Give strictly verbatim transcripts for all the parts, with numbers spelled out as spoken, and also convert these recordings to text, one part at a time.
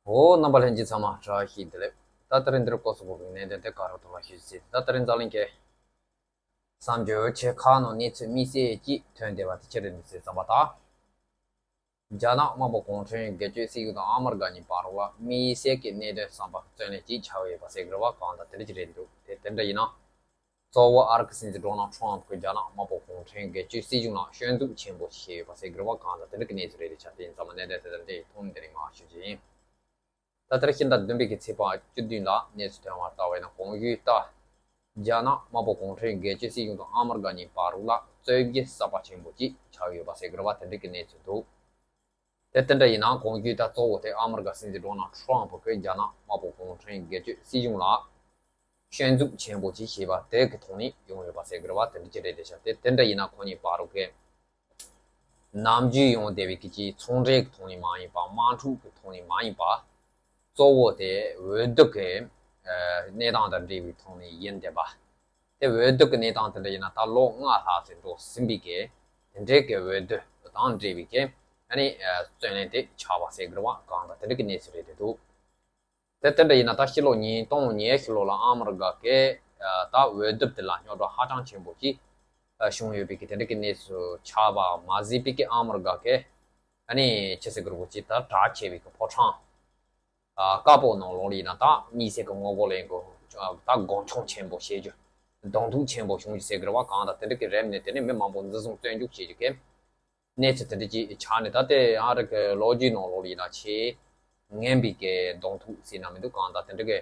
འོ། རྣམ་པ་ལྷན་རྒྱས་ཚང་མ་བཀྲ་ཤིས་བདེ་ལེགས། ད་ལྟ་རིང་འདིར་སྐོར་སོགས་པའི་གནད་དོན་དེ་ག་རེ་ཐོག་ལ་ཞུ་ཟེར། ད་ལྟ་རིང་འཛམ་གླིང་གི་གསར་འགྱུར་ཆེ་ཁག་ནང་གནས་ཚུལ་དམིགས་བསལ་གྱིས་ཐོན་བསྡད་པ་དེ་ཅི་རེད་འདུག་ཟེར་ཙམ་པ་དང་། རྒྱ་ནག་དམར་པོ་གུང་ཁྲན་སྒེར་གཅོད་སྲིད་གཞུང་དང་ཨ་མི་རི་ཀ་གཉིས་བར་ལ་དམིགས་བསལ་གྱི་གནད་དོན་གསར་པ་རྩོད་ལེན་ཅིག་བྱ་འོས་པ་ཟེར་དགོས་པ་གང་ལྟར་དེ་འདྲ་ཅིག་རེད་འདུག་དེ་དེ་འདྲ་ཡིན་ན། གཙོ་བོ་ཨ་རི་གི་སྲིད་འཛིན་ཌོ་ནལ་ཊམ་ཕི་གིས་རྒྱ་ནག་དམར་པོ་གུང་ཁྲན་སྒེར་གཅོད་སྲིད་གཞུང་ལ་སྐྱོན་འཛུགས་ཆེན་པོ་ཞིག་བྱས་ཡོད་པ་ཟེར་དགོས་པ་གང་ལྟར་དེ་འདྲ་གི་གནས་ཚུལ་རེད། དེ་ཆ་དེ་ཡིན་ཙང་མ་གནད་དོན་དེ་དང་འབྲེལ་ཐུང་དེ་རིང་མར་ཞུ་རྒྱུ་ཡིན། ད་ལྟར་ཕྱི་ཟླ་བདུན་པའི་གི་ཚེས་པ་བཅུ་བདུན་ལ་གནས་ཚུལ་ཐོན་པ་ལྟར་བས་ན། གོང་ཞུས་ལྟར་རྒྱ་ནག་དམར་པོ་གུང་ཁྲན་སྒེར་གཅོད་སྲིད་གཞུང་དང་ཨ་མི་རི་ཀ་གཉིས་བར་ལ་རྩོད་གཞི་གསར་པ་ཆེན་པོ་ཅིག་ཆགས་ཡོད་པ་ཟེར་དགོས་པ་དེ་འདྲ་གི་གནས་ཚུལ་འདུག་དེ་དེ་འདྲ་ཡིན་ན། གོང་ཞུས་ལྟར་གཙོ་བོ་དེ་ཨ་མི་རི་ཀ་སྲིད་འཛིན་ཌོ་ནལ་ཊམ་ཕི་གིས་རྒྱ་ནག་དམར་པོ་གུང་ཁྲན་སྒེར་གཅོད་སྲིད་གཞུང་ལ་སྐྱོན་འཛུགས་ཆེན་པོ་ཅིག་བྱས་པ་དེ་གི་ཐོག་ནས་ཡོང་ཡོད་པ་ཟེར་དགོས་པ་དེ་འདྲ་ཅིག་རེད། དེ་ཆ་དེ་དེ་འདྲ་ཡིན་ན། ཁོ་གཉིས་བར་གི་ནམ་རྒྱུན་ཡོང་བསྡད་པའི་གི་ཅིག་ཚོང་འབྲེལ་གྱི་ཐོག་ནས་མ་ཡིན་པ། དམག་འཁྲུག་གི་ཐོག་ནས་མ་ཡིན་པ། གཙོ་བོ་དེ་འོས་བསྡུ་གི་ཨ་གནས་སྟངས་དང་འབྲེལ་བའི་ཐོག་ནས་ཡིན་བསྡད་པ། དེ་འོས་བསྡུ་གི་གནས་སྟངས་དེ་འདྲ་ཡིན་ན། ད་ལོ་ལྔ་ལྷག་ཙམ་འགྲོ་ཟིན་པའི་གི་དེ་འདྲའི་གི་འོས་བསྡུ་དང་འབྲེལ་བའི་གི་ཨ་ནི་ཨ་རྩོད་ལེན་དེ་ཆགས་པ་ཟེར་དགོས་པ་གང་ལྟར་དེ་འདྲ་གི་གནས་ཚུལ་རེད་འདུག་དེ་དེ་འདྲ་ཡིན་ན། ད་ཕྱི་ལོ་ཉིས་སྟོང་ཉི་ཤུ་ལོ་ལ་ཨ་མི་རི་ཀ་གི་ཨ་ད་འོས་བསྡུ་དེ་ལ་རྙོག་དྲ་ཧ་ཅང་ཆེན་པོ་ཅིག་ཨ་བྱུང་ཡོད་པའི་གི་དེ་འདྲ་གི་གནས་ཚུལ་ཆགས་པ་མ་ཟད་པའི་གི་ཨ་མི་རི་ཀ་གི་ཨ་ནི་ཅི་ཟེར་དགོས་རེད་པ། ཅིག་ད་གྲགས་ཆེ་བའི་གི་ཕོ་བྲང་ཨ་དཀར་པོ་ནང་ལོགས་ལ་ཡིན་ན། ད་དམིགས་བསལ་གྱི་ངོ་རྒོལ་ལས་འགུལ་ད་གང་བྱུང་ཆེན་པོ་བྱེད་རྒྱུ། གདོང་ཐུག་ཆེན་པོ་བྱུང་རྒྱུ་ཟེར་དགོས་རེད་པ། གང་ལྟར་དེ་འདྲ་གི་རེད། ནས་དེ་ནས་མི་མང་པོ་འཛིན་བཟུང་བཙོན་འཇུག་བྱེད་རྒྱུ་གི་གནས་ཚུལ་དེ་འདྲ་ཅིག་ཆགས་ནས། ད་ལྟའི་ཨ་རི་གི་ལོ་རྒྱུས་ནང་ལོགས་ལ་ཡིན་ན་ཆེས་ངན་པའི་གི་གདོང་ཐུག་ཟེར་ན་མི་འདུག་གང་ལྟར་དེ་འདྲ་གི་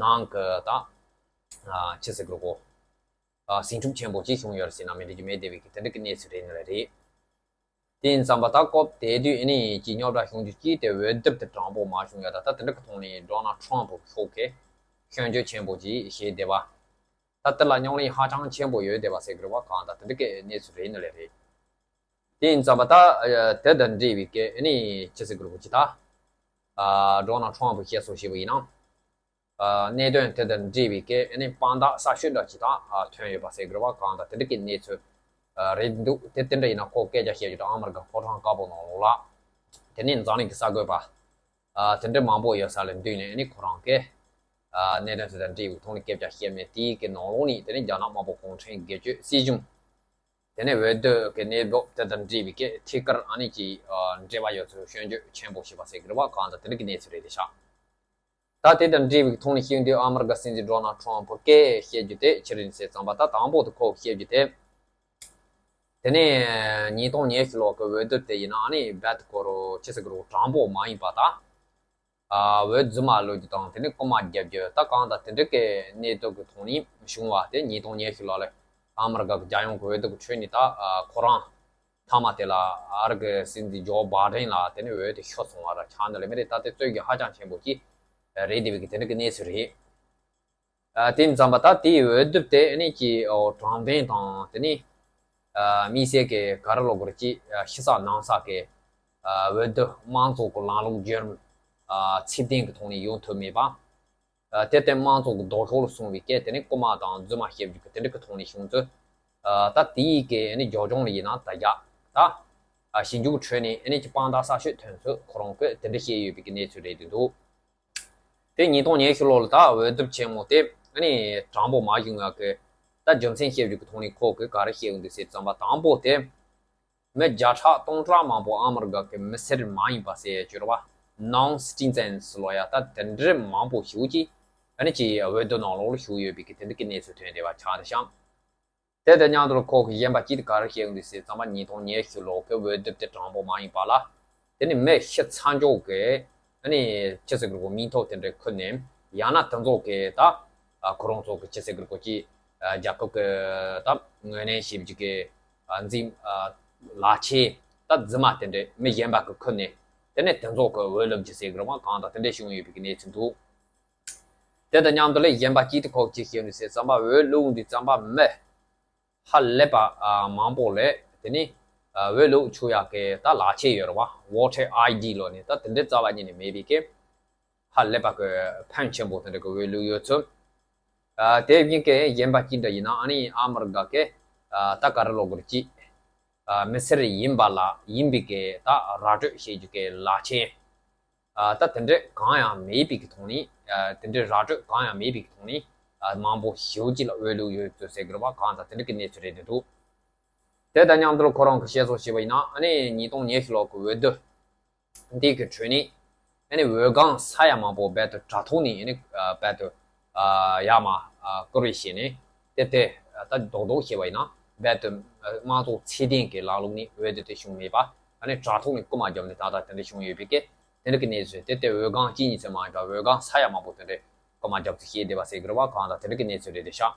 ནང་གི་ད་ཨ་ཅི་ཟེར་དགོས་རེད་པ། ཨ་ཟིང་འཁྲུག་ཆེན་པོ་ཅིག་བྱུང་ཡོད་རེད་ཟེར་ན་མི་འགྲིག་རྒྱུ་མེད་བསྡད་པའི་གི་དེ་འདྲ་གི་གནས་ཚུལ་རེད་ནི་རེད། དེ་ཡིན་ཙམ་པ་ད་སྐབས་དེ་དུས་ཨ་ནི་ཅིག་རྙོག་དྲ་བྱུང་རྒྱུ་གཅིག་དེ་འོས་བསྡུ་དེ་དྲང་པོ་མ་བྱུང་ཡ། ད་ད་དེ་འདྲ་གི་ཐོག་ནས་ཌོ་ནལ་ཊམ་ཕི་མཆོག་གིས་སྐྱོན་བརྗོད་ཆེན་པོ་ཅིག་བྱས་བསྡད་པ། ད་དེ་ལ་རྙོག་གླེང་ཧ་ཅང་ཆེན་པོ་ཡོད་བསྡད་པ་ཟེར་དགོས་རེད་པ། གང་ལྟར་དེ་འདྲ་གི་གནས་ཚུལ་རེད་ནི་ལས་རེད། དེ་ཡིན་ཙམ་པ་ད་ཨ་དེ་དང་འབྲེལ་བའི་གི་ཨ་ནི་ཅི་ཟེར་དགོས་རེད་པ། ཅིག་ད་ཨ་ཌོ་ནལ་ཊམ་ཕི་བཤད་སྲོལ་བྱས་པ་ཡིན་ན། ཨ་གནད་དོན་དེ་དང་འབྲེལ་བའི་གི་ཨ་ནི་དཔང་རྟགས་གསར་ཤོས་འདྲ་ཅིག་ད་ཨ་ཐོན་ཡོད་པ་ཟེར་དགོས་རེད་པ། གང་ལྟར་དེ་འདྲ་གི་གནས་ཚུལ་ཨ་རེད་འདུག་དེ་དེ་འདྲ་ཡིན་ན། ཁོ་སྐད་ཆ་བཤད་རྒྱུ་དང་ཨ་མི་རི་ཀ་ཕོ་བྲང་དཀར་པོ་ནང་ལོགས་ལ། དེ་ནས་འཛམ་གླིང་གི་གསར་འགོད་པ་ཨ་དེ་འདྲ་མང་པོ་ཡོད་ས་ལ་འདུས་ནས། ཨ་ནི་ཁོ་རང་གིས་ཨ་གནད་དོན་དེ་དང་འབྲེལ་བའི་ཐོག་ནས་སྐད་ཆ་བཤད་མེད། དེའི་གི་ནང་ལོགས་ནས་དེ་ནས་རྒྱ་ནག་དམར་པོ་གུང་ཁྲན་སྒེར་གཅོད་སྲིད་གཞུང་། དེ་ནས་འོས་བསྡུ་གི་གནས་བབ་དེ་དང་འབྲེལ་བའི་གི་ཐད་ཀར་ཨ་ནི་ཅིག་ཨ་འབྲེལ་བ་ཡོད་ཚུལ་སྐྱོན་བརྗོད་ཆེན་པོ་བྱས་པ་ཟེར་གི་རེད་པ། གང་ལྟར་དེ་འདྲ་གི་གནས་ཚུལ་རེད་དེ་ཤག་ད་དེ་དང་འབྲེལ་བའི་ཐོག་ནས་བཤད་དུས་ཨ་མི་རི་ཀ་སྲིད་འཛིན་ཌོ་ནལ་ཊམ་ཕི་གིས་བཤད་རྒྱུ་དེ་ཅི་རེད་ཟེར་ཙམ་པ། ད་དང་པོ་དེ་ཁོ་བཤད་རྒྱུ་དེ། དེ་ནས་ཉིས་སྟོང་ཉི་ཤུ་ལོ་གི་འོས་བསྡུ་དེ་ཡིན་ན་ཨ་ནི་རྦད་དེ་ཁོ་རང་ཅི་ཟེར་དགོས་རེད་པ། དྲང་པོ་མ་ཡིན་པ་དང་། ཨ་འོས་རྫུན་མ་བླུག་རྒྱུ་དང་། དེ་ནས་རྐུ་མ་རྒྱག་རྒྱུ། ད་གང་ལྟར་དེ་འདྲ་གི་གནས་སྟངས་ཀྱི་ཐོག་ནས་བྱུང་བ་དེ། ཉིས་སྟོང་ཉི་ཤུ་ལོ་ལ་ཨ་མི་རི་ཀ་གི་རྒྱལ་ཡོངས་ཀྱི་འོས་བསྡུ་གི་ཁྲོད་ནས་ད་ཨ་ཁོ་རང་མཐའ་མ་དེ་ལ་ཨ་རི་གི་སྲིད་འཛིན་ཇོ་བྷའི་ཌེན་ལ་དེ་ནས་འོས་དེ་ཤོར་སོང་བ་ར་ཆགས་འདུག་ལེ་མི་རེད། ད་དེ་རྩོད་རྒྱུ་ཧ་ཅང་ཆེན་པོ་ཅིག་རེད་བསྡད་པའི་གི་དེ་འདྲ་གི་གནས་ཚུལ་རེད། ཨ་དེ་ཡིན་ཙམ་པ་ད་དེའི་འོས་བསྡུ་དེ་ཨ་ནི་ཅིག་ཨོ་དྲང་བདེན་དང་། དེ་ནས་ཨ་དམིགས་བསལ་གྱི་ག་རེ་ལབ་དགོས་རེད། ཅིག་ཨ་ཕྱི་གསལ་ནང་གསལ་གྱི་ཨ་འོས་བསྡུ་དམངས་གཙོ་གི་ལམ་ལུགས་བརྒྱུད་རིམ་ཨ་ཚད་ལྡན་གྱི་ཐོག་ནས་ཡོང་ཐུབ་མེད་པ། ཨ་དེ་ལྟར་དམངས་གཙོ་གི་ལྡོག་ཕྱོགས་ལ་སོང་བའི་སྐད། དེ་ནས་རྐུ་མ་དང་རྫུན་མ་བཤད་རྒྱུ་གི་དེ་འདྲ་གི་ཐོག་ནས་བྱུང་ཚུལ། ཨ་ད་དེའི་གི་ཨ་ནི་རྒྱབ་ལྗོངས་ལ་ཡིན་ན་ད་རྒྱ་ད་ཨ་ཞིབ་འཇུག་ཁྲོད་ནས་ཨ་ནི་ཅིག་དཔང་རྟགས་གསར་ཤོས་ཐོན་ཚུལ་ཁོ་རང་གིས་དེ་འདྲ་བཤད་ཡོད་པའི་གི་གནས་ཚུལ་རེད་འདུག་དེ་ཉིས་སྟོང་ཉི་ཤུ་ལོ་ལ་ད་འོས་བསྡུ་ཆེན་མོ་དེ་ཨ་ནི་དྲང་པོ་མ་བྱུང་ཡག་གི་ད་རྒྱུ་མཚན་བཤད་རྒྱུ་གི་ཐོག་ནས་ཁོ་གིས་ག་རེ་བཤད་ཡོང་འདུག་ཟེར་ཙམ་པ། དང་པོ་དེ་མི་བརྒྱ་ཕྲག་སྟོང་ཕྲག་མང་པོ་ཨ་མི་རི་ཀ་གི་མི་སེར་མ་ཡིན་པ་ཟེར་ཡ་ཅིག་ཡོད་རེད་པ། ནོན་སི་ཊི་ཛེན་སི་ལབ་ཡ་ད་དེ་འདྲ་མང་པོ་ཞེ་པོ་ཅིག་ཨ་ནི་ཅིག་འོས་བསྡུ་ནང་ལོགས་ལ་ཞུགས་ཡོད་པའི་གི་དེ་འདྲ་གི་གནས་ཚུལ་ཐོན་བསྡད་པ་ཆགས་འདུག་ཤག་དེ་དང་མཉམ་དུ་ལ་ཁོ་གིས་གཞན་པ་གཅིག་དེ་ག་རེ་བཤད་ཡོང་འདུག་ཟེར་ཙམ་པ། ཉིས་སྟོང་ཉི་ཤུ་ལོ་གི་འོས་བསྡུ་དེ་དྲང་པོ་མ་ཡིན་པ་ལ། དེ་ནི་མི་ཤི་ཚར་འཇོག་གི་ཨ་ནི་ཅི་ཟེར་དགོས་རེད་པ། མིང་ཐོ་དེ་འདྲ་ཁུར་ནས། ཡང་ན་དེ་ཚོ་གི་ད་ཨ་ཁོ་རང་ཚོ་གི་ཅི་ཟེར་དགོས་རེད་པ། ཅིག་ཨ་རྒྱལ་ཁབ་གི་ད་ངོས་ལེན་བྱེད་རྒྱུ་གི་ཨ་འཛིན་ཨ་ལག་ཁྱེར་ད་རྫུན་མ་དེ་འདྲ་མི་གཞན་པ་གི་ཁུར་ནས། དེ་ནས་དེ་ཚོ་གི་འོས་བླུག་རྒྱུ་ཟེར་དགོས་རེད་པ། གང་ལྟར་དེ་འདྲ་བྱུང་ཡོད་པའི་གི་གནས་ཚུལ་འདུག་དེ་དང་མཉམ་དུ་ལ་གཞན་པ་གཅིག་དེ་ཁོ་གིས་ཅི་བཤད་ཡོང་འདུག་ཟེར་ཙམ་པ། འོས་བླུག་འདུག་ཙམ་པ་མི་ཧ་ལས་པ་ཨ་མང་པོ་ལས། དེ་ནས་ཨ་འོས་བླུག་ཆོག་ཡག་གི་ད་ལག་ཁྱེར་ཡོད་རེད་པ། ཝོ་ཊར་ཨའི་ཌི་ལབ་ནས་ད་དེ་འདྲའི་རྩ་བ་ཉིད་ནས་མེད་པའི་གི་ཧ་ལས་པ་གི་ཕོན་ཆེན་པོ་དེ་འདྲ་གི་འོས་བླུག་ཡོད་ཚུལ། ཨ་དེ་བཞིན་གི་གཞན་པ་གཅིག་འདྲ་ཡིན་ན་ཨ་ནི་ཨ་མི་རི་ཀ་གི་ཨ་ད་ག་རེ་ལབ་དགོས་རེད། ཅིག་ཨ་མི་སེར་ཡིན་པ་ལ་ཡིན་པའི་གི་ད་ར་སྤྲོད་བྱེད་རྒྱུ་གི་ལག་ཁྱེར། ད་དེ་འདྲ་གང་ཡང་མེད་པའི་གི་ཐོག་ནས། དེ་འདྲའི་ར་སྤྲོད་གང་ཡང་མེད་པའི་གི་ཐོག་ནས། མང་པོ་ཞེ་པོ་ཅིག་ལ་འོས་བླུགས་ཡོད་ཚུལ་ཟེར་གི་རེད་བ། གང་ལྟར་དེ་འདྲ་གི་གནས་ཚུལ་རེད་འདུག་དེ་དང་མཉམ་དུ་ཁོ་རང་གི་བཤད་སྲོལ་བྱས་པ་ཡིན་ན། ཨ་ནི་ཉིས་སྟོང་ཉི་ཤུ་ལོ་གི་འོས་བསྡུ་འདི་གི་ཁྲོད་ནས། ཨ་ནི་འོས་སྒང་ས་ཡ་མང་པོ་རྦད་དེ་དྲ་ཐོག་ནས། ཨ་ནི་རྦད་དེ་ཡར་མར་བསྐུར་བའི་ཞེས་ནས། དེ་དེ་ད་རྡོག་རྡོག་བཤད་པ་ཡིན་ན། རྦད་དེ་དམངས་གཙོ་ཚད་ལྡན་གྱི་ལམ་ལུགས་ནས་འོས་བསྡུ་དེ་བྱུང་མེད་པ། ཨ་ནི་དྲ་ཐོག་ནས་རྐུ་མ་བརྒྱབ་ནས་ད་ལྟ་དེ་འདྲ་བྱུང་ཡོད་པའི་སྐད། དེ་འདྲ་གི་གནས་ཚུལ། དེ་དེ་འོས་སྒང་གཅིག་གཉིས་ཙམ་མ་ཡིན་པ། འོས་སྒང་ས་ཡ་མང་པོ་དེ་འདྲ་རྐུ་མ་བརྒྱབ་ཚུལ་བཤད་བསྡད་པ་ཟེར་གི་རེད་བ། གང་ལྟར་དེ་འདྲ་གི་གནས་ཚུལ་རེད་དེ་ཤག་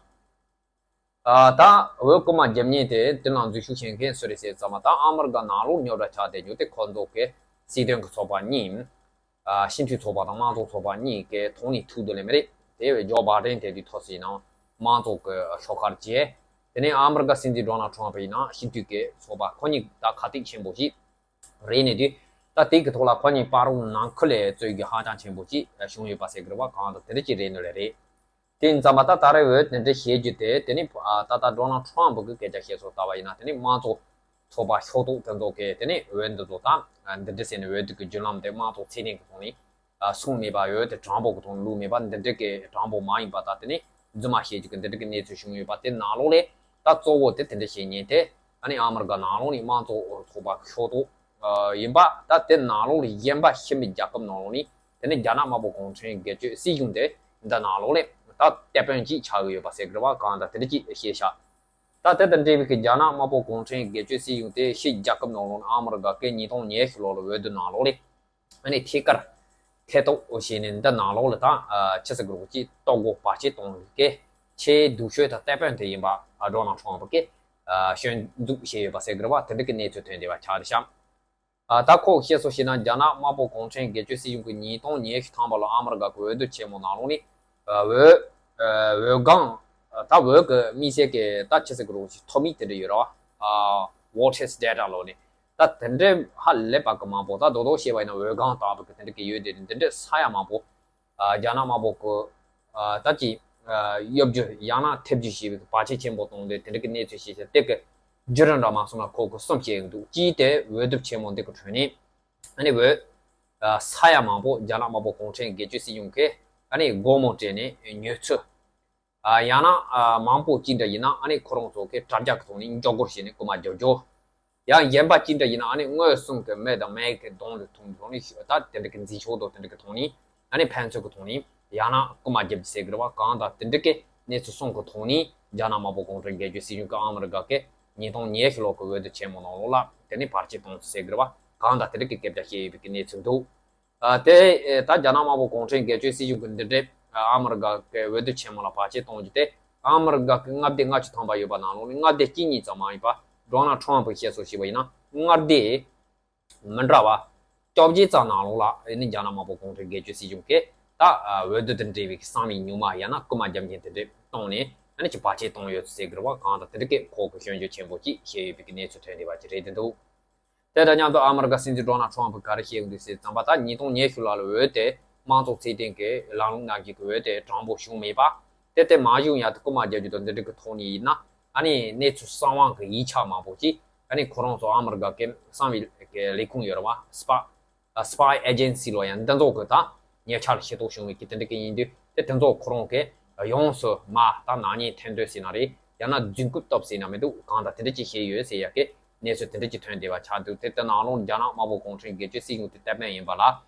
ད་འོས་རྐུ་མ་བརྒྱབ་མཁན་དེ། དེ་ནང་འཛུལ་ཞུགས་བྱེད་མཁན་སུ་རེད་ཟེར་ཙམ་པ། ད་ཨ་མི་རི་ཀ་ནང་ལོགས་རྙོག་དྲ་ཆགས་བསྡད་རྒྱུ་དེ་ཁོ་ཚོ་གི་སྲིད་དོན་གྱི་ཚོགས་པ་གཉིས། སྤྱི་འཐུས་ཚོགས་པ་དང་དམངས་གཙོ་ཚོགས་པ་གཉིས་ཀྱི་ཐོག་ནས་ཐུག་འདུག་ལེ་མི་རེད། དེ་བས་ཇོ་བྷའི་ཌེན་དེ་དུས་ཐོག་སུ་ཡིན་ནའང་དམངས་གཙོ་གི་ཤོག་ཁར་བཅད། དེ་ནས་ཨ་མི་རི་ཀ་སྲིད་འཛིན་ཌོ་ནལ་ཊམ་ཕ་ཡིན་ན་སྤྱི་འཐུས་ཀྱི་ཚོགས་པ། ཁོ་གཉིས་ད་ཁ་གཏད་ཆེན་པོ་ཞིག་རེད་ནས་དུས། ད་དེ་གི་ཐོག་ལ་ཁོ་གཉིས་པ་རོལ་ནང་ཁུལ་ལ་རྩོད་རྒྱུ་ཧ་ཅང་ཆེན་པོ་ཞིག་བྱུང་ཡོད་པ་ཟེར་གི་རེད་བ། གང་ལྟར་དེ་འདྲ་ཅིག་རེད་འདུག་ལེ་རེད། དེ་ཡིན་ཙམ་པ་ད་ད་རེས་འོས་དེ་འདྲ་བྱེད་རྒྱུ་དེ། དེ་ནི་ད་ལྟ་ཌོ་ནལ་ཊམ་ཕ་གི་སྐད་ཆ་བཤད་སྲོལ་ལྟ་བ་ཡིན་ན། དེ་ནི་དམངས་གཙོ་ཚོགས་པ་ཤོག་ཐོག་དེ་ཚོ་གིས་དེ་ནི་འོས་འདི་ཚོ་ད་འདི་འདྲ་ཟེར་ནས། འོས་བསྡུ་གི་བརྒྱུད་ལམ་དེ་དམངས་གཙོ་ཚད་ལྡན་གི་ཐོག་ནས་སོང་མེད་པ། འོས་དེ་དྲང་པོ་གི་ཐོག་ནས་བླུགས་མེད་པ། འདི་འདྲ་གི་དྲང་པོ་མ་ཡིན་པ་དང་། དེ་ནི་རྫུན་མ་བཤད་རྒྱུ་གི་འདི་འདྲ་གི་གནས་ཚུལ་བྱུང་ཡོད་པ། དེ་ནང་ལོགས་ལས་ད་གཙོ་བོ་དེ་དེ་འདྲ་བྱེད་མཁན་དེ། ཨ་ནི་ཨ་མི་རི་ཀ་ནང་ལོགས་ནས་དམངས་གཙོ་ཚོགས་པ་ཤོག་ཐོག་ཡིན་པ། ད་དེ་ནང་ལོགས་ལ་གཞན་པ་ཕྱི་མི་རྒྱལ་ཁབ་ནང་ལོགས་ནས། དེ་ནི་རྒྱ་ནག་དམར་པོ་གུང་ཁྲན་སྒེར་གཅོད་སྲིད་གཞུང་དེ་འདི་ནང་ལོགས་ལ་ད་དེད་དཔོན་གཅིག་ཆགས་ཀྱི་ཡོད་པ་ཟེར་གི་རེད་བ། གང་ལྟར་དེ་འདྲ་ཅིག་བཤད་ཤག་ད་དེ་དང་འབྲེལ་བའི་གི་རྒྱ་ནག་དམར་པོ་གུང་ཁྲན་སྒེར་གཅོད་སྲིད་གཞུང་དེ་ཕྱི་རྒྱལ་ཁབ་ནང་ལོགས་ནས། ཨ་མི་རི་ཀ་གི་ཉིས་སྟོང་ཉི་ཤུ་ལོ་ལ་འོས་བསྡུ་ནང་ལོགས་ལ། ཨ་ནི་ཐད་ཀར་ཐེ་གཏོགས་བྱས་ནས་འདི་ནང་ལོགས་ལ་ད་ཆི་ཟེར་གི་རེད། ཅིག་གཏོར་རྒོལ་བར་ཆད་གཏོང་གི་ཆེས་སྡུག་ཤོས་དང་དེད་དཔོན་དེ་ཡིན་པ་ཌོ་ནལ་ཊམ་ཕ་གིས་སྐྱོན་འཛུགས་བྱས་ཡོད་པ་ཟེར་གི་རེད་བ། དེ་འདྲ་གི་གནས་ཚུལ་ཐོན་བསྡད་པ་ཆགས་བསྡད་ཤག་ཨ། ད་ཁོ་བཤད་སྲོལ་བྱས་ན། རྒྱ་ནག་དམར་པོ་གུང་ཁྲན་སྒེར་གཅོད་སྲིད་གཞུང་གི་ཉིས་སྟོང་ཉི་ཤུ་ཐམ་པ་ལ་ཨ་མི་རི་ཀ་གི་འོས་བསྡུ་ཆེན་མོ་ནང་ལོགས་ནས། ཨ། འོས། ཨ། འོས་སྒང་། ད་འོས་ཀྱི་དམིགས་བསལ་གྱི་ད་ཆི་ཟེར་གི་རེད། ཅིག་ཐོབ་མི་དེ་འདྲ་ཡོད་རེད་བ། ཨ། ཝོ་ཊར་སི་ཌེ་ཊ་ལབ་ནས། ད་དེ་འདྲ་ཧ་ལས་པ་གི་མང་པོ། ད་རྡོག་རྡོག་བཤད་པ་ཡིན་ན། འོས་སྒང་ལྟ་བུ་གི་དེ་འདྲ་གི་ཡོད་དེ། འདི་འདྲ་ས་ཡ་མང་པོ། ཨ། རྒྱ་ནག་དམར་པོ་གི། ཨ། ད་ཅིག་ཨ། གཡོ་སྒྱུ་ཡང་ན་ཐེ་བྱུས་བྱས་པའི་བར་ཆད་ཆེན་པོ་བཏང་སྟེ། དེ་འདྲ་གི་གནས་ཚུལ་བཤད་བྱས། དེ་གི་བརྒྱུད་རིམ་འདྲ་མ་སོང་ན་ཁོ་གི་གསུམ་བཤད་ཀྱི་འདུག་གཅིག་དེ་འོས་བསྡུ་ཆེན་མོ་འདི་གི་ཁྲོད་ནས། ཨ་ནི་འོས། ཨ། ས་ཡ་མང་པོ་རྒྱ་ནག་དམར་པོ་གུང་ཁྲན་སྒེར་གཅོད་སྲིད་གཞུང་གིས། ཨ་ནི་སྒོར་མོ་སྤྲད་ནས་ཉོས་ཚུལ། ཨ། ཡང་ན། ཨ། མང་པོ་ཅིག་འདྲ་ཡིན་ན། ཨ་ནི་ཁོ་རང་ཚོ་གིས་དྲ་རྒྱ་གི་ཐོག་ནས་མགྱོགས་སྒོར་བྱས་ནས་རྐུ་མ་རྒྱག་རྒྱུ། ཡང་གཞན་པ་ཅིག་འདྲ་ཡིན་ན། ཨ་ནི་དངོས་སུ་གི་མི་དང་མི་གི་གདོང་ལ་ཐུག་ནས། ད་དེ་འདྲ་གི་འཛིང་ཕྱོགས་དང་དེ་འདྲ་གི་ཐོག་ནས། ཨ་ནི་ཕན་ཚུན་གི་ཐོག་ནས། ཡང་ན་རྐུ་མ་རྒྱབ་རྒྱུ་ཟེར་གི་རེད་བ། གང་ལྟར་དེ་འདྲ་གི་གནས་ཚུལ་གསུམ་གི་ཐོག་ནས། རྒྱ་ནག་དམར་པོ་གུང་ཁྲན་སྒེར་གཅོད་སྲིད་གཞུང་གིས་ཨ་མི་རི་ཀ་གི་ཉིས་སྟོང་ཉི་ཤུ་ལོ་གི་འོས་བསྡུ་ཆེན་མོ་ནང་ལོགས་ལ་དེ་ནས་བར་ཆད་གཏོང་ཚུལ་ཟེར་གི་རེད་བ། གང་ལྟར་དེ་འདྲ་གི་སྐད་ཆ་བཤད་ཡོད་པའི་གི་གནས་ཚུལ་འདུག་ཨ། དེ། ཨེ། ད་རྒྱ་ནག་དམར་པོ་གུང་ཁྲན་སྒེར་གཅོད་སྲིད་གཞུང་གིས་འདི་འདྲའི། ཨ། ཨ་མི་རི་ཀ་གི་འོས་བསྡུ་ཆེན་མོ་ལ་བར་ཆད་གཏོང་རྒྱུ་དེ། ཨ་མི་རི་ཀ་གི་མངའ་སྡེ་ལྔ་བཅུ་ཐམ་པ་ཡོད་པ་ནང་ལོགས་ནས་མངའ་སྡེ་གཅིག་གཉིས་ཙམ་མ་ཡིན་པ། ཌོ་ནལ་ཊམ་ཕ་གིས་བཤད་སྲོལ་བྱས་པ་ཡིན་ན། མངའ་སྡེ་མི་འདྲ་བ་བཅོ་བརྒྱད་ཙམ་ནང་ལོགས་ལ། ཨ་ནི་རྒྱ་ནག་དམར་པོ་གུང་ཁྲན་སྒེར་གཅོད་སྲིད་གཞུང་གིས་ད། ཨ། འོས་བསྡུ་དང་འབྲེལ་བའི་གསང་བའི་ཉུལ་མ། ཡང་ན་རྐུ་མ་རྒྱབ་མཁན་དེ་འདྲ་བཏང་ནས། ཨ་ནི་ཅིག་བར་ཆད་གཏོང་ཡོད་ཟེར་གི་རེད་བ། གང་ལྟར་དེ་འདྲ་གི་ཁོ་གི་སྐྱོན་བརྗོད་ཆེན་པོ་ཅིག་བྱས་ཡོད་པའི་གི་གནས་ཚུལ་ཐོན་བསྡད་པ་ཅིག་རེད་འདུག་དེ་དང་མཉམ་དུ་ཨ་མི་རི་ཀ་སྲིད་འཛིན་ཌོ་ནལ་ཊམ་ཕ་གིས་ག་རེ་བཤད་ཡོད་འདུག་ཟེར་ཙམ་པ། ད་ཉིས་སྟོང་ཉི་ཤུ་ལོ་ལ་འོས་དེ་དམངས་གཙོ་ཚད་ལྡན་གྱི་ལམ་ལུགས་ནང་བཞིན་གྱི་འོས་དེ་དྲང་པོ་བྱུང་མེད་པ། དེ་དེ་མ་བྱུང་ཡག་དེ་རྐུ་མ་རྒྱག་རྒྱུ་དང་འདི་འདྲ་གི་ཐོག་ནས་ཡིན་ན། ཨ་ནི་གནས་ཚུལ་གསང་བ་གི་ཡིག་ཆ་མང་པོ་ཅིག་ཨ་ནི་ཁོ་རང་ཚོ་ཨ་མི་རི་ཀ་གི་གསང་བའི་གི་ལས་ཁུངས་ཡོད་རེད་བ། སི་པའི། ཨ། སི་པའི་ཨེ་ཇེན་སི་ལོ། ཡང་འདི་ཚོ་གི་ད་ཉེ་ཆར་ཤེས་རྟོགས་བྱུང་བའི་གི་དེ་འདྲ་གི་ཡིན་དུས། དེ་དེ་ཚོ་ཁོ་རང་གིས་ཡོངས་སུ་མ་ད་ནག་ཉེས་འཐེན་འདོད་ཟེར་ན་རེད། ཡང་ན་རྫུན་རྐུབ་གཏུབ་ཟེར་ན་མི་འདུག་གང་ལྟར་དེ་འདྲ་ཅིག་བྱས་ཡོད་ཟེར་ཡག་གི་གནས་ཚུལ་དེ་འདྲ་ཅིག་ཐོན་བསྡད་པ་ཆགས་འདུག་དེ་དེ་ནང་ལོགས་རྒྱ་ནག་དམར་པོ་གུང་ཁྲན་སྒེར་གཅོད་སྲིད་གཞུང་དེ་དེད་དཔོན་ཡིན་པ་ལ།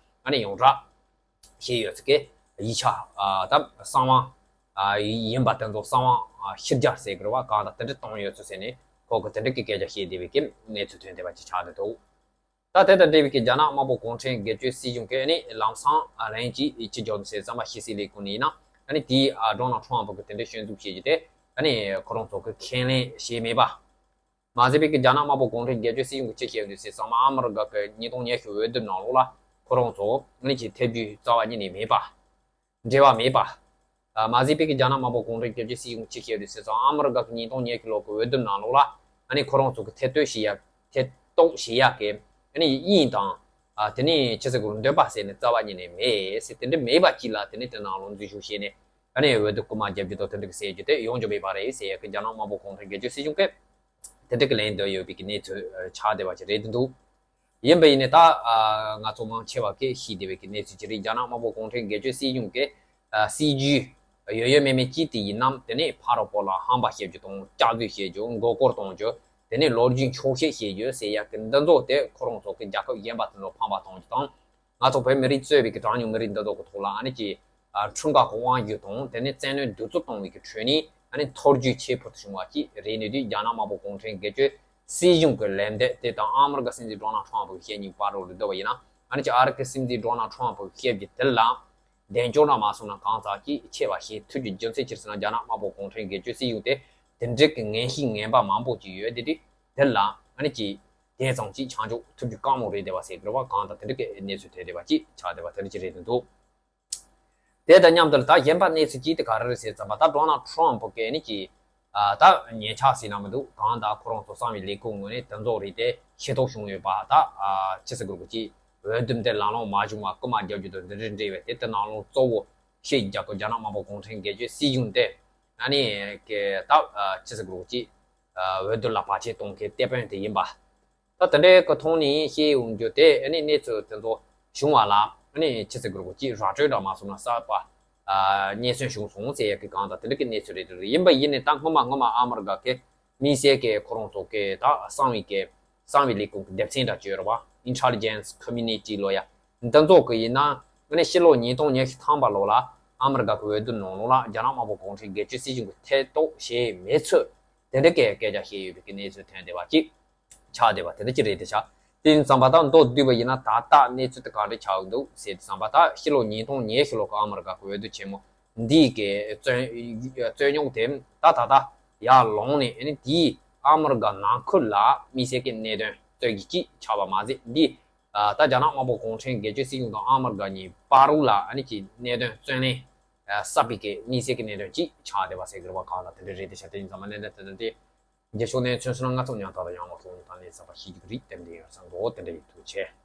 ཨ་ནི་ཡོངས་གྲགས་བྱས་ཡོད་ཟེར་གི་ཡིག་ཆ། ཨ། ད་གསང་བ། ཨ། ཡིན་པ་དེ་ཚོ་གསང་བ། ཨ། ཕྱིར་གྱར་ཟེར་གི་རེད་བ། གང་ལྟར་དེ་འདྲ་བཏང་ཡོད་ཚུལ་ཟེར་ནས་ཁོ་གིས་དེ་འདྲ་གི་སྐད་ཆ་བཤད་བསྡད་པའི་གི་གནས་ཚུལ་ཐོན་བསྡད་པ་ཅིག་ཆགས་བསྡད་འདུག་ད་དེ་དང་འབྲེལ་བའི་གི་རྒྱ་ནག་དམར་པོ་གུང་ཁྲན་སྒེར་གཅོད་སྲིད་གཞུང་གིས་ནི་ལམ་སང་རིམ་གྱིས་ཅི་བརྗོད་ཟེར་ཙམ་པ། ཕྱི་སྲིད་ལས་ཁུངས་ནས་ཡིན་ན། ཨ་ནི་དེའི། ཨ། ཌོ་ནལ་ཊམ་ཕ་གིས་དེ་འདྲའི་སྐྱོན་འཛུགས་བྱེད་རྒྱུ་དེ། ཨ་ནི་ཁོ་རང་ཚོ་གིས་ཁས་ལེན་བྱས་མེད་པ། མ་ཟད་པའི་གི་རྒྱ་ནག་དམར་པོ་གུང་ཁྲན་སྒེར་གཅོད་སྲིད་གཞུང་གིས་ཅི་བཤད་འདུག་ཟེར་ཙམ་པ། ཨ་མི་རི་ཀ་གི་ཉིས་སྟོང་ཉི་ཤུ་འོས་བསྡུ་ནང་ལོགས་ལ་ཁོ་རང་ཚོ་ཨ་ནི་ཅིག་ཐེ་བྱུས་རྩ་བ་ཉིད་ནས་མེད་པ། འབྲེལ་བ་མེད་པ། ཨ། མ་ཟད་པའི་གི་རྒྱ་ནག་དམར་པོ་གུང་ཁྲན་སྒེར་གཅོད་སྲིད་གཞུང་གིས་ཅི་བཤད་འདུག་ཟེར་ཙམ། ཨ་མི་རི་ཀ་གི་ཉིས་སྟོང་ཉི་ཤུ་ལོ་གི་འོས་བསྡུ་ནང་ལོགས་ལ་ཨ་ནི་ཁོ་རང་ཚོ་གིས་ཐེ་གཏོགས་བྱེད་ཡ། ཐེ་གཏོགས་བྱེད་ཡ་གི་ཨ་ནི་དབྱིངས་དང་། ཨ། དེ་ནས་ཅི་ཟེར་དགོས། འདོད་པ་ཟེར་ནས་རྩ་བ་ཉིད་ནས་མེད་ཟེར། དེ་འདྲ་མེད་པ་ཅིག་ལ་དེ་ནས་དེ་ནང་ལོགས་འཛུལ་ཞུགས་བྱས་ནས། ཨ་ནི་འོས་བསྡུ་རྐུ་མ་རྒྱབ་རྒྱུ་དང་དེ་འདྲ་གི་ཟེར་རྒྱུ་དེ་ཡོང་རྒྱུ་མེད་པ་རེད་ཟེར་ཡ་གི་རྒྱ་ནག་དམར་པོ་གུང་ཁྲན་སྒེར་གཅོད་སྲིད་གཞུང་གིས་དེ་འདྲ་གི་ལན་བཏབ་ཡོད་པའི་གི་གནས་ཚུལ་ཆགས་བསྡད་པ་ཅིག་རེད་འདུག་ཡིན་པ་ཡིན་ནའི་ད་ང་ཚོ་མང་ཆེ་བ་གིས་ཤེས་བདེ་བའི་གི་གནས་ཚུལ་ཅིག་རེད། རྒྱ་ནག་དམར་པོ་གུང་ཁྲན་སྒེར་གཅོད་སྲིད་གཞུང་གི་སྲིད་ཇུས་ཡོད་ཡོད་མེད་མེད་ཅིག་དེ་ཡིན་ནམ། དེ་ནས་ཕ་རོལ་པོ་ལ་ཧམ་པ་བཤད་རྒྱུ་དང་སྐྱག་རྫུན་བཤད་རྒྱུ། མགོ་སྐོར་གཏོང་རྒྱུ། དེ་ནས་ལོ་རྒྱུས་འཁྱོག་བཤད་བཤད་རྒྱུ་ཟེར་ཡ་གི་འདི་ཚོ་དེ་ཁོ་རང་ཚོ་གི་རྒྱལ་ཁབ་གཞན་པ་དེ་ཚོ་ཕམ་པ་གཏོང་རྒྱུ་དང་། ང་ཚོ་བོད་མི་རིགས་གཙོས་པའི་གི་གྲངས་ཉུང་མི་རིགས་འདི་ཚོ་གི་ཐོག་ལ་ཨ་ནི་ཅིག་འཁྲུངས་སྐར་གི་དབང་སྒྱུར་དང་དེ་ནས་བཙན་གནོན་གདུག་རྩུབ་གཏོང་བའི་གི་ཁྲོད་ནས་ཨ་ནི་འཐོར་ཇུས་ཆེ་ཕུལ་དུ་བྱུང་བ་ཅིག་རེད། ནས་དུས་རྒྱ་ནག་དམར་པོ་གུང་ཁྲན་སྒེར་གཅོད་སྲིད་གཞུང་གི་ལན་འདེབས་དེ་དང་ཨ་མི་རི་ཀ་སྲིད་འཛིན་ཌོ་ནལ་ཊམ་ཕུ་གི་བཤད་ཉིན་བར་རོ་རི་འདོད་པ་ཡིན་ན། ཨ་ནི་ཅིག་ཨ་རི་ཀའི་སྲིད་འཛིན་ཌོ་ནལ་ཊམ་ཕུ་གི་བཤད་རྒྱུ་དེ་ལ་གདེང་འཇོག་ན་མ་སོང་ན་གང་ཙག་ཅིག་ཆེ་བ་ཞིག་ཐུབ་རྒྱུ་རྒྱུ་མཚན་ཅི་ཟེར་ན། རྒྱ་ནག་དམར་པོ་གུང་ཁྲན་སྒེར་གཅོད་སྲིད་གཞུང་དེ་དེ་འདྲའི་གི་ངན་གཤིས་ངན་པ་མང་པོ་ཅིག་ཡོད་དེ་དུས་དེ་ལ་ཨ་ནི་ཅིག་དེ་ཙམ་ཅིག་ཆ་འཇོག་ཐུབ་རྒྱུ་དཀའ་མོ་རེད་བསྡད་པ་ཟེར་གི་རེད་བ། གང་ལྟར་དེ་འདྲ་གི་གནས་ཚུལ་ཐོན་བསྡད་པ་ཅིག་ཆགས་བསྡད་པ་དེ་འདྲ་ཅིག་རེད་འདུག་དེ་དང་མཉམ་དུ་ད་གཞན་པ་གནས་ཚུལ་ཅིག་དེ་ག་རེ་རེད་ཟེར་ཙམ་པ། ད་ཌོ་ནལ་ཊམ་ཕུ་གིས་ནི་ཅིག་ད་ཉེ་ཆར་ཟེར་ན་མི་འདུག་གང་ལྟར་ཁོ་རང་ཚོ་གསང་བའི་ལས་ཁུངས་ངོས་ནས་དེ་ཚོ་རེད་དེ་ཤེས་རྟོགས་བྱུང་ཡོད་པ། ད་ཅི་ཟེར་དགོས་རེད། ཅིག་འོས་བསྡུ་དེ་ལམ་ལྷོང་མ་བྱུང་བ་སྐུལ་མ་རྒྱག་རྒྱུ་དང་དེ་འདྲ་འབྲེལ་བའི་དེ་དེ་ནང་ལོགས་གཙོ་བོ་ཤེས་རྒྱ་གི་རྒྱ་ནག་དམར་པོ་གུང་ཁྲན་སྒེར་གཅོད་སྲིད་གཞུང་དེ་ཨ་ནི་གི་ད་ཅི་ཟེར་དགོས་རེད། ཅིག་འོས་བསྡུ་ལ་བར་ཆད་གཏོང་མཁན་དེད་དཔོན་དེ་ཡིན་པ། ད་དེ་འདྲའི་གི་ཐོག་ནས་ཤེས་ཡོང་རྒྱུ་དེ་ཨ་ནི་གནས་ཚུལ་དེ་ཚོ་བྱུང་བ་ལ་ཨ་ནི་ཅི་ཟེར་དགོས་རེད། ཅིག་ར་སྤྲོད་འདྲ་མ་སོང་ན་གསར་པ་རྙེད་སོན་བྱུང་སོང་ཟེར་ཡ་གི་གང་ལྟར་དེ་འདྲ་གི་གནས་ཚུལ་རེད། ཡིན་པ་ཡིན་ནའི་ད་སྔོན་མ་སྔོན་མ་ཨ་མི་རི་ཀ་གི་དམིགས་བསལ་གི་ཁོ་རང་ཚོ་གི་ད་གསང་བའི་གི་གསང་བའི་ལས་ཁུངས་ཀྱི་སྡེ་ཚན་འདྲ་ཅིག་ཡོད་རེད་བ། Intelligence Community ལོ་ཡ་འདི་ཚོ་གི་ཡིན་ན་ཨ་ནི་ཕྱི་ལོ་ཉིས་སྟོང་ཉི་ཤུ་ཐམ་པ་ལོ་ལ་ཨ་མི་རི་ཀ་གི་འོས་བསྡུ་ནང་ལོགས་ལ་རྒྱ་ནག་དམར་པོ་གུང་ཁྲན་སྒེར་གཅོད་སྲིད་གཞུང་གི་ཐེ་གཏོགས་བྱས་མེད་ཚུལ་དེ་འདྲ་གི་སྐད་ཆ་བཤད་ཡོད་པའི་གི་གནས་ཚུལ་ཐོན་བསྡད་པ་ཅིག་ཆགས་བསྡད་པ་དེ་འདྲ་ཅིག་རེད་དེ་ཆགས། དེ་ཡིན་ཙམ་པ་ད་མདོར་བསྡུས་པ་ཡིན་ན་ད་ལྟ་གནས་ཚུལ་དེ་ག་འདྲ་ཆགས་འདུག་ཟེར་དུས་ཙམ་པ། ད་ཕྱི་ལོ་ཉིས་སྟོང་ཉི་ཤུ་ལོ་གི་ཨ་མི་རི་ཀ་གི་འོས་བསྡུ་ཆེན་མོ་འདིའི་གི་རྩོད་རྩོད་རྙོག་དེ་ད་ད་ལྟ་ཡར་ལངས་ནས་ཨ་ནི་དེའི་ཨ་མི་རི་ཀ་ནང་ཁུལ་ལ་དམིགས་བསལ་གྱི་གནད་དོན་རྩོད་རྒྱུ་ཅིག་ཆགས་པ་མ་ཟད། འདི་ད་རྒྱ་ནག་དམར་པོ་གུང་ཁྲན་སྒེར་གཅོད་སྲིད་གཞུང་དང་ཨ་མི་རི་ཀ་གཉིས་བར་ལ་ཨ་ནི་ཅིག་གནད་དོན་རྩོད་ལེན་གསར་པའི་གི་དམིགས་བསལ་གྱི་གནད་དོན་ཅིག་ཆགས་བསྡད་པ་ཟེར་གི་རེད་བ། གང་ལ་དེ་འདྲ་རེད་དེ་ཆགས། དེ་ཡིན་ཙམ་པ་གནད་དོན་དེ་འདྲ་དེ། རྒྱལ་ཕྱོགས་ནས་མཚོན་སོང་ན་ང་ཚོ་ཉང་ཐག་ལ་ཡང་ལོག་ཤོག་ནས་ད་ནས་ཟབ་པ་ཤེས་རྒྱུ་རིགས་ཏན་ཏན་ཡོད་ས་འགྲོ་དེ་འདྲ་ཡིན། ཐུགས་རྗེ་ཆེ།